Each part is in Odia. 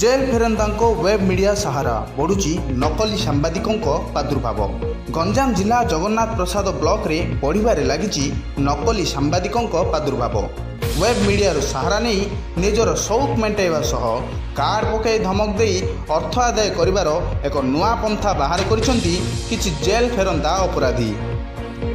ଜେଲ୍ ଫେରନ୍ତାଙ୍କ ୱେବ୍ ମିଡ଼ିଆ ସାହାରା, ବଢ଼ୁଛି ନକଲି ସାମ୍ବାଦିକଙ୍କ ପ୍ରାଦୁର୍ଭାବ। ଗଞ୍ଜାମ ଜିଲ୍ଲା ଜଗନ୍ନାଥ ପ୍ରସାଦ ବ୍ଲକରେ ବଢ଼ିବାରେ ଲାଗିଛି ନକଲି ସାମ୍ବାଦିକଙ୍କ ପ୍ରାଦୁର୍ଭାବ। ୱେବ୍ ମିଡ଼ିଆର ସାହାରା ନେଇ ନିଜର ସଉକ ମେଣ୍ଟାଇବା ସହ କାର୍ଡ଼ ପକାଇ ଧମକ ଦେଇ ଅର୍ଥ ଆଦାୟ କରିବାର ଏକ ନୂଆ ପନ୍ଥା ବାହାର କରିଛନ୍ତି କିଛି ଜେଲ୍ ଫେରନ୍ତା ଅପରାଧୀ।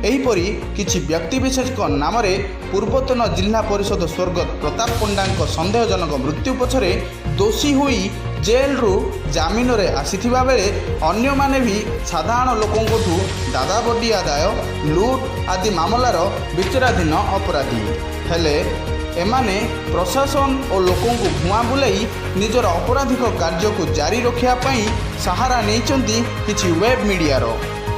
ଏହିପରି କିଛି ବ୍ୟକ୍ତିବିଶେଷଙ୍କ ନାମରେ ପୂର୍ବତନ ଜିଲ୍ଲା ପରିଷଦ ସ୍ୱର୍ଗତ ପ୍ରତାପ ପଣ୍ଡାଙ୍କ ସନ୍ଦେହଜନକ ମୃତ୍ୟୁ ପଛରେ ଦୋଷୀ ହୋଇ ଜେଲରୁ ଜାମିନରେ ଆସିଥିବା ବେଳେ ଅନ୍ୟମାନେ ବି ସାଧାରଣ ଲୋକଙ୍କଠୁ ଦାଦାବଟି ଆଦାୟ, ଲୁଟ୍ ଆଦି ମାମଲାର ବିଚାରାଧୀନ ଅପରାଧୀ। ହେଲେ ଏମାନେ ପ୍ରଶାସନ ଓ ଲୋକଙ୍କୁ ଭୁଆଁ ବୁଲାଇ ନିଜର ଅପରାଧିକ କାର୍ଯ୍ୟକୁ ଜାରି ରଖିବା ପାଇଁ ସାହାରା ନେଇଛନ୍ତି କିଛି ୱେବ୍ ମିଡ଼ିଆର।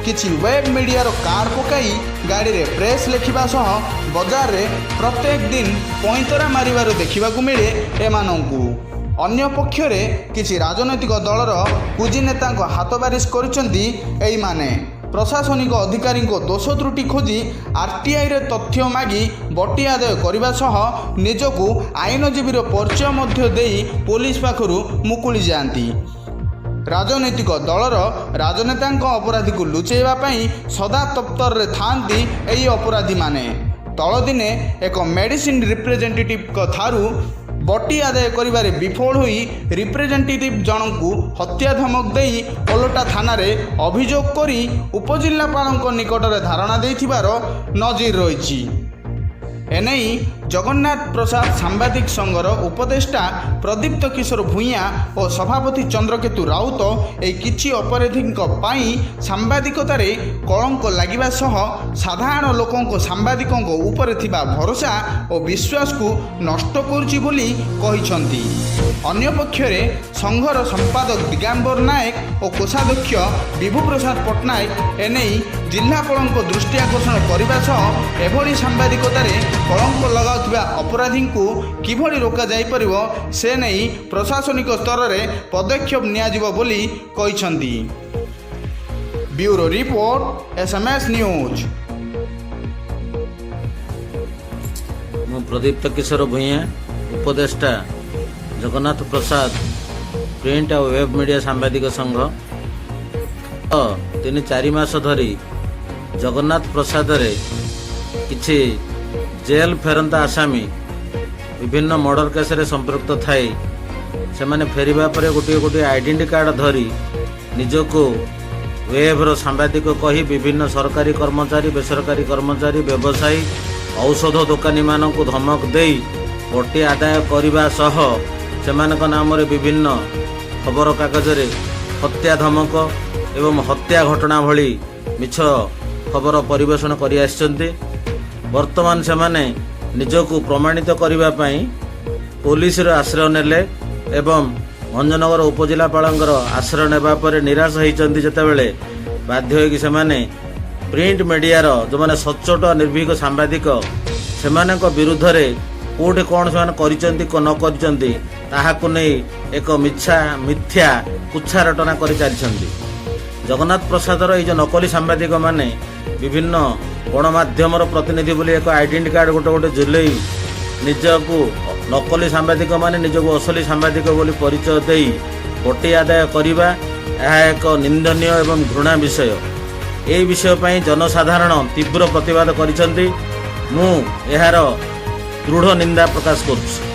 କିଛି ୱେବ୍ ମିଡ଼ିଆର କାର୍ଡ଼ ପକାଇ ଗାଡ଼ିରେ ପ୍ରେସ୍ ଲେଖିବା ସହ ବଜାରରେ ପ୍ରତ୍ୟେକ ଦିନ ପଇଁତରା ମାରିବାର ଦେଖିବାକୁ ମିଳେ ଏମାନଙ୍କୁ। ଅନ୍ୟପକ୍ଷରେ କିଛି ରାଜନୈତିକ ଦଳର କୁଜି ନେତାଙ୍କ ହାତବାରିସ କରିଛନ୍ତି ଏଇମାନେ। ପ୍ରଶାସନିକ ଅଧିକାରୀଙ୍କ ଦୋଷ ତ୍ରୁଟି ଖୋଜି ଆର୍ଟିଆଇରେ ତଥ୍ୟ ମାଗି ବଟି ଆଦାୟ କରିବା ସହ ନିଜକୁ ଆଇନଜୀବୀର ପରିଚୟ ମଧ୍ୟ ଦେଇ ପୋଲିସ ପାଖରୁ ମୁକୁଳି ଯାଆନ୍ତି। ରାଜନୈତିକ ଦଳର ରାଜନେତାଙ୍କ ଅପରାଧୀକୁ ଲୁଚାଇବା ପାଇଁ ସଦା ତତ୍ପରରେ ଥାଆନ୍ତି ଏହି ଅପରାଧୀମାନେ। ତଳଦିନେ ଏକ ମେଡ଼ିସିନ ରିପ୍ରେଜେଣ୍ଟେଟିଭଙ୍କ ଠାରୁ ବଟି ଆଦାୟ କରିବାରେ ବିଫଳ ହୋଇ ରିପ୍ରେଜେଣ୍ଟେଟିଭ୍ ଜଣଙ୍କୁ ହତ୍ୟା ଧମକ ଦେଇ ଓଲଟା ଥାନାରେ ଅଭିଯୋଗ କରି ଉପଜିଲ୍ଲାପାଳଙ୍କ ନିକଟରେ ଧାରଣା ଦେଇଥିବାର ନଜିର ରହିଛି। ଏନେଇ ଜଗନ୍ନାଥ ପ୍ରସାଦ ସାମ୍ବାଦିକ ସଂଘର ଉପଦେଷ୍ଟା ପ୍ରଦୀପ୍ତ କିଶୋର ଭୂଇଁଆ ଓ ସଭାପତି ଚନ୍ଦ୍ରକେତୁ ରାଉତ ଏହି କିଛି ଅପରାଧୀଙ୍କ ପାଇଁ ସାମ୍ବାଦିକତାରେ କଳଙ୍କ ଲାଗିବା ସହ ସାଧାରଣ ଲୋକଙ୍କ ସାମ୍ବାଦିକଙ୍କ ଉପରେ ଥିବା ଭରସା ଓ ବିଶ୍ୱାସକୁ ନଷ୍ଟ କରୁଛି ବୋଲି କହିଛନ୍ତି। ଅନ୍ୟପକ୍ଷରେ ସଂଘର ସମ୍ପାଦକ ଦିଗାମ୍ବର ନାୟକ ଓ କୋଷାଧ୍ୟକ୍ଷ ବିଭୁପ୍ରସାଦ ପଟ୍ଟନାୟକ ଏନେଇ ଜିଲ୍ଲାପାଳଙ୍କ ଦୃଷ୍ଟି ଆକର୍ଷଣ କରିବା ସହ ଏଭଳି ସାମ୍ବାଦିକତାରେ କଳଙ୍କ ଲଗାଉଥିବା ଅପରାଧୀଙ୍କୁ କିଭଳି ରୋକାଯାଇପାରିବ, ସେ ନେଇ ପ୍ରଶାସନିକ ସ୍ତରରେ ପଦକ୍ଷେପ ନିଆଯିବ ବୋଲି କହିଛନ୍ତି। Bureau report, SMS news. ମୁଁ ପ୍ରଦୀପ୍ତ କିଶୋର ଭୂଇଁଆ, ଉପଦେଷ୍ଟା, ଜଗନ୍ନାଥ ପ୍ରସାଦ ପ୍ରିଣ୍ଟ ଆଉ ୱେବ୍ ମିଡ଼ିଆ ସାମ୍ବାଦିକ ସଂଘ। 3-4 ମାସ ଧରି ଜଗନ୍ନାଥ ପ୍ରସାଦରେ କିଛି ଜେଲ୍ ଫେରନ୍ତା ଆସାମୀ ବିଭିନ୍ନ ମର୍ଡର କେସରେ ସମ୍ପୃକ୍ତ ଥାଇ ସେମାନେ ଫେରିବା ପରେ ଗୋଟିଏ ଗୋଟିଏ ଆଇଡେଣ୍ଟିଟି କାର୍ଡ଼ ଧରି ନିଜକୁ ୱେବ୍ର ସାମ୍ବାଦିକ କହି ବିଭିନ୍ନ ସରକାରୀ କର୍ମଚାରୀ, ବେସରକାରୀ କର୍ମଚାରୀ, ବ୍ୟବସାୟୀ, ଔଷଧ ଦୋକାନୀମାନଙ୍କୁ ଧମକ ଦେଇ ବଟି ଆଦାୟ କରିବା ସହ ସେମାନଙ୍କ ନାମରେ ବିଭିନ୍ନ ଖବରକାଗଜରେ ହତ୍ୟା ଧମକ ଏବଂ ହତ୍ୟା ଘଟଣା ଭଳି ମିଛ ଖବର ପରିବେଷଣ କରିଆସିଛନ୍ତି। ବର୍ତ୍ତମାନ ସେମାନେ ନିଜକୁ ପ୍ରମାଣିତ କରିବା ପାଇଁ ପୋଲିସର ଆଶ୍ରୟ ନେଲେ ଏବଂ ଭଞ୍ଜନଗର ଉପଜିଲ୍ଲାପାଳଙ୍କର ଆଶ୍ରୟ ନେବା ପରେ ନିରାଶ ହୋଇଛନ୍ତି ଯେତେବେଳେ, ବାଧ୍ୟ ହୋଇକି ସେମାନେ ପ୍ରିଣ୍ଟ ମିଡ଼ିଆର ଯେଉଁମାନେ ସଚ୍ଚୋଟ, ନିର୍ଭୀକ ସାମ୍ବାଦିକ, ସେମାନଙ୍କ ବିରୁଦ୍ଧରେ କେଉଁଠି କ'ଣ ସେମାନେ କରିଛନ୍ତି, ନ କରିଛନ୍ତି, ତାହାକୁ ନେଇ ଏକ ମିଛା ମିଥ୍ୟା କୁତ୍ସା ରଟନା କରି ଚାଲିଛନ୍ତି। ଜଗନ୍ନାଥ ପ୍ରସାଦର ଏଇ ଯେଉଁ ନକଲି ସାମ୍ବାଦିକମାନେ ବିଭିନ୍ନ ଗଣମାଧ୍ୟମର ପ୍ରତିନିଧି ବୋଲି ଏକ ଆଇଡେଣ୍ଟିଟି କାର୍ଡ଼ ଗୋଟେ ଗୋଟେ ଝୁଲେଇ ନିଜକୁ ନକଲି ସାମ୍ବାଦିକମାନେ ନିଜକୁ ଅସଲି ସାମ୍ବାଦିକ ବୋଲି ପରିଚୟ ଦେଇ ବଟି ଆଦାୟ କରିବା, ଏହା ଏକ ନିନ୍ଦନୀୟ ଏବଂ ଘୃଣା ବିଷୟ। ଏହି ବିଷୟ ପାଇଁ ଜନସାଧାରଣ ତୀବ୍ର ପ୍ରତିବାଦ କରିଛନ୍ତି। ମୁଁ ଏହାର ଦୃଢ଼ ନିନ୍ଦା ପ୍ରକାଶ କରୁଛି।